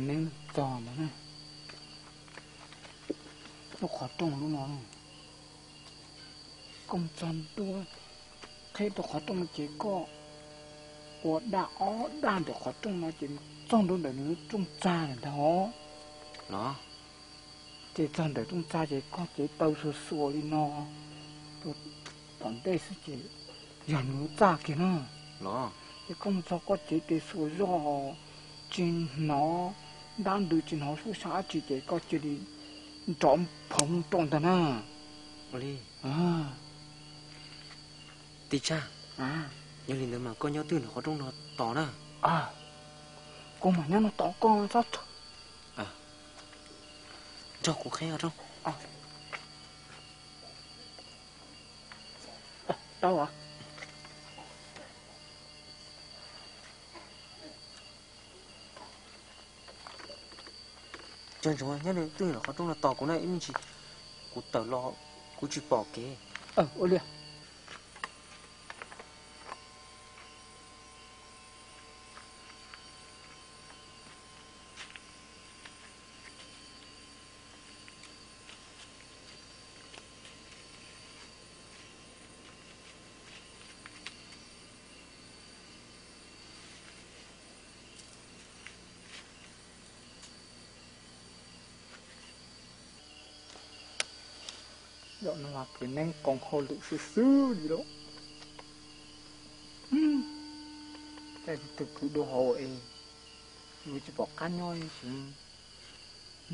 Neeb txog ntawd na, lub qhov rooj lub no, koj mus txog ntua qhib rau qhov rooj no ces koj ua daj ob daj ntawm qhov rooj no ces txog ntua ntawm nws lub rooj txag ntag os. Los, ces txog ntawm rooj txag ces koj cev taw xuas xuas li no rau tom ntej xwb ces yog nws lub txaj kiag na. Los, ces koj mus txog koj cev tes xuas zoj tsis hnov ntab ntws tsis hnov suab sab dab tsi ces koj cia li nrov phoov rau ntag na. Ua li. Tim Tshaj, yog li ntawd mas koj nyob twj ntawm qhov rooj no tos na. Kuv mam nyob no tos koj txhob. Nrog kuv qhib qhov rooj. Tau. Cov ntsuag nyob twj ntawm qhov rooj no tos kuv na, ib me ntsis kuv tawm los kuv tsis pom kev. Ua li. Zaum no mas kwv Neeb koom hauj lwm xwb xwb li lauj. Tej tus kwv dua hauv es yus tsis pom qab nyob,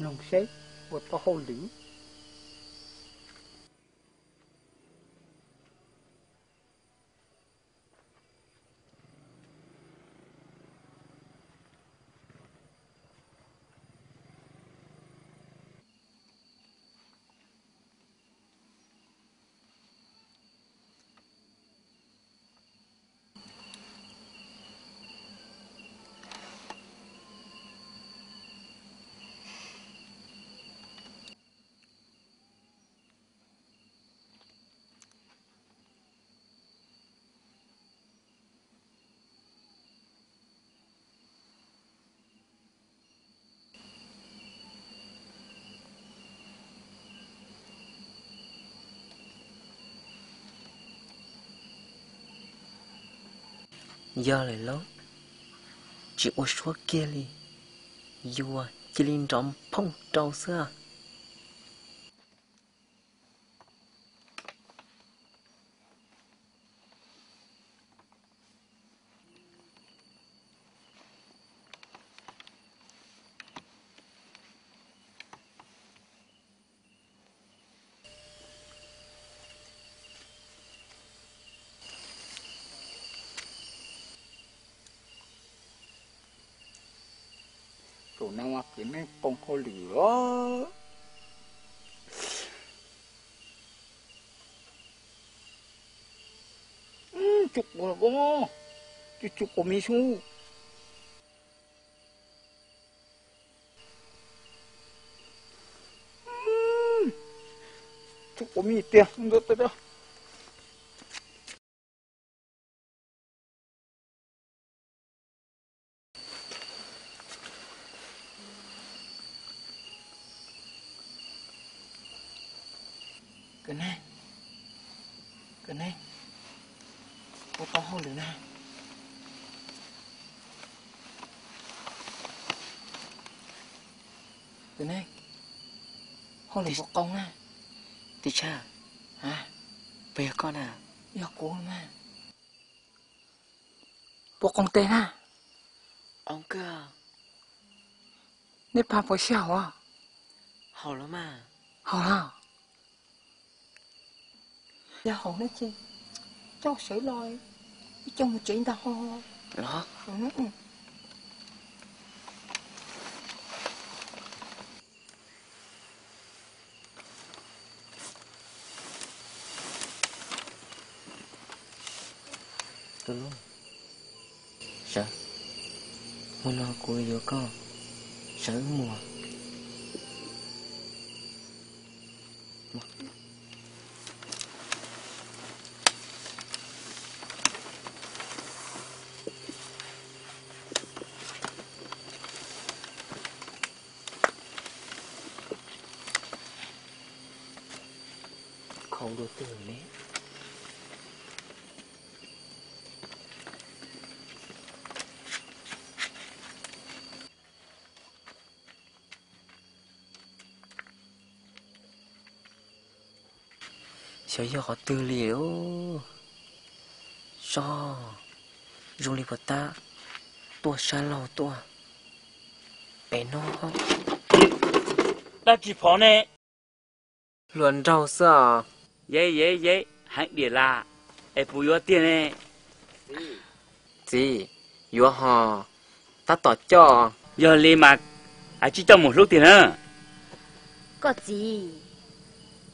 mloog seb ua tau hauj lwm. Yog lawm lauj, tsis ua suab kiag li, yuav cia li nrov phooj rau xwb. Tus neeg mas kwv Neeb koom hauj lwm os. Tsuj quav, tsuj quav me xwb. Tsuj quav me tiag. Kwv Neeb, kwv Neeb, ua tau hauj lwm na. Kwv Neeb, hauj lwm puas qoo na? Tim Tshaj, puas yog koj na? Yog kuv mas. Puas qoo tes na? Qoo kawg. Nej pab puas sib haum? Haum los mas. Haum los? Yog haum no ces coj sawv los, ib coj mus tsev ntag ho. Los. Sawv, hmo no kuv yuav koj sawv wb mus. Dua twg ne? Xyov yog qhov twg li. Sob, zoo li puas tab tuaj sab laug tuaj pem no. Dab tsi phov ne? Hluas nraug xwb os. Yev yev yev, heev diam las, es puas yuav tiag ne? Txiv, yuav hos, tab tom coj. Yog li mas cia li coj mus hlub tiag na. Koj txiv,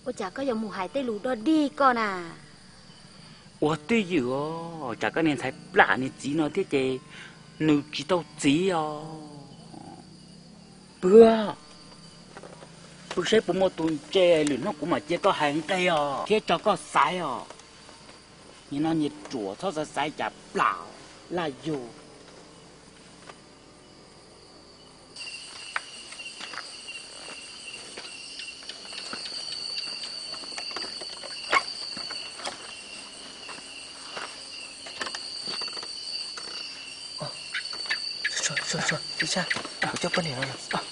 ua cas koj yuav mus hais tej lus dog dig koj na? Ua twj ywm os, tsam koj niag ntxhais plam niag txiv no thiab ces nws tsis tau txiv os. Pw, pw saib puas muaj tus ntse, lwm hnub kuv mam cia koj hais nqe os thiab tso koj xaiv os. Nim no nyias ruam txhob xaiv xaiv cas plam laj yug. Kuv coj poj niam no.